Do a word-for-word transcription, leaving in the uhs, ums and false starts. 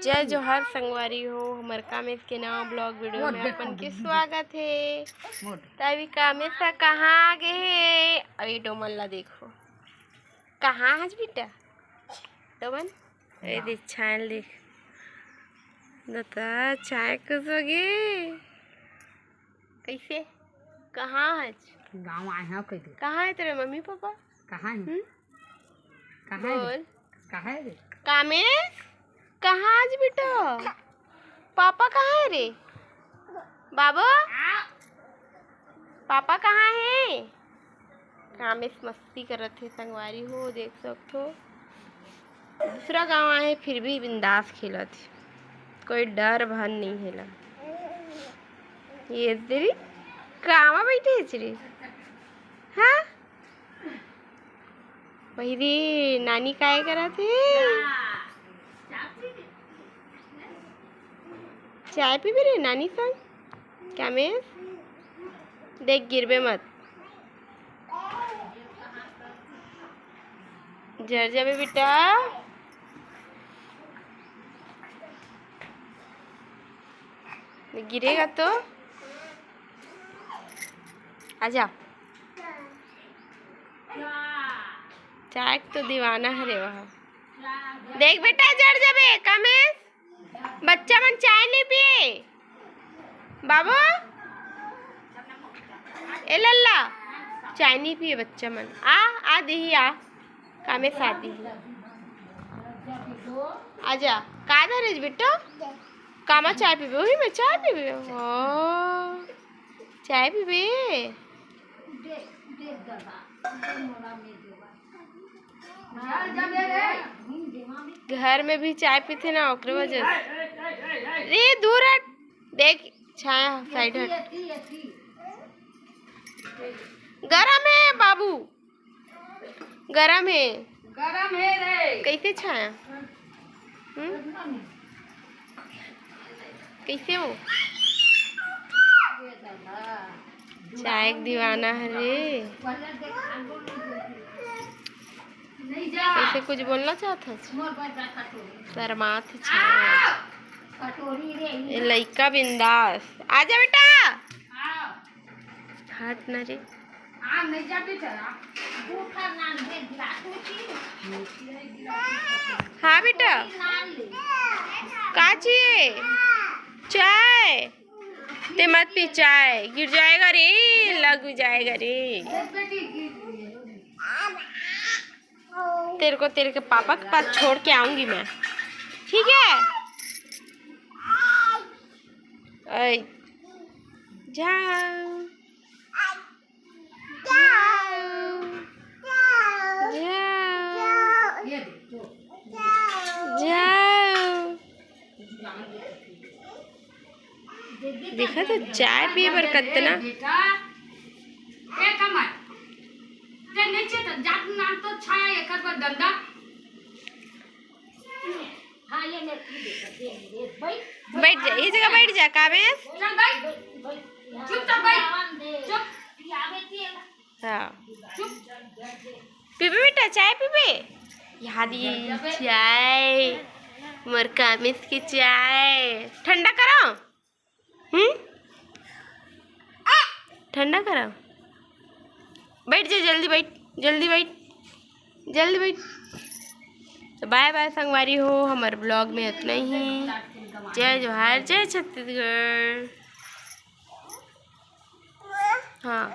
जय जोहार संगवारी हो, हमर कामेश के नवा ब्लॉग वीडियो में अपन के स्वागत हे। त अभी कामेश ह कहाँ आ गे हे? अभी डोमन ला देखो, कहाँ हस बेटा डोमन? ए देख छाया ल देख, दता छाया खुश हो गे। कैसे? कहाँ हस? गाँव आए हँव कहि दे। कहाँ हे तेरे मम्मी पापा? कहाँ हे? हम्म? कहाँ हे रे? बोल। कहाँ हे रे? कामेश, कहाँ हस बेटा? पापा कहाँ हे रे? बाबू, पापा कहाँ हे? कामेश मस्ती करत हे संगवारी हो, देख सकथो। दूसरा गाँव आए हे, फिर भी बिंदास खेलत हे, कोई डर भन नहीं हे ला। ये तेरी कामा बैठे हे रे? हाँ, वही रे, नानी काय करत हे? चाय पीबे रे नानी संग? कामेश, देख गिरबे मत, जर जाबे बेटा, गिरेगा तो। आजा, चाय के तो दीवाना हरे वह। देख बेटा, जर जाबे कामेश, बच्चा मन चाय नहीं पिए। बाबू, ए लल्ला, चाय नहीं पिए बच्चा मन। आ, आ देही, आ, कामेश आ देही। आजा, का धरेस बेटा? कामा चाय पीबे? वही में चाय पीबे? ओ, चाय पीबे? घर में भी चाय पीथे ना, ओकरे वजह से। रे दूर हट, देख छाया, साइड हट। गरम हे बाबू, गरम हे। गरम हे रे। कैसे छाया? हम्म? कैसे हो? चाय के दीवाना हरे। ऐसे कुछ बोलना चाहत हस? शर्मात हे छाया। ये लइका बिंदास। आजा बेटा। हट ना रे। हाँ बेटा, का चाहिए? चाय। ते मत पी चाय, गिर जाएगा रे, लग जाएगा रे। तेरे को तेरे के पापा के पास छोड़ के आऊंगी मैं, ठीक है? ऐ, जाओ। जाओ। जाओ। जाओ। देखा तो चाय पिए बर कतना। बेटा, ए कमर, ते नीचे तो जात नाम तो छाया एकर पर गंदा। हाँ, ये मैं पी लेता, दे, दे, बैठ। बैठ जा, ये जगह बैठ जा, कामेश। चल बैठ। चुपचाप बैठ। चुप। हाँ। चुप। पीबे बेटा, चाय पीबे? यार, ये चाय, मोर कामेश की चाय। ठंडा करो। हम्म? ठंडा करो। बैठ जा, जल्दी बैठ, जल्दी बैठ, जल्दी बैठ। तो बाय बाय संगवारी हो, हमर ब्लॉग में इतना ही। जय जोहार, जय छत्तीसगढ़। हाँ।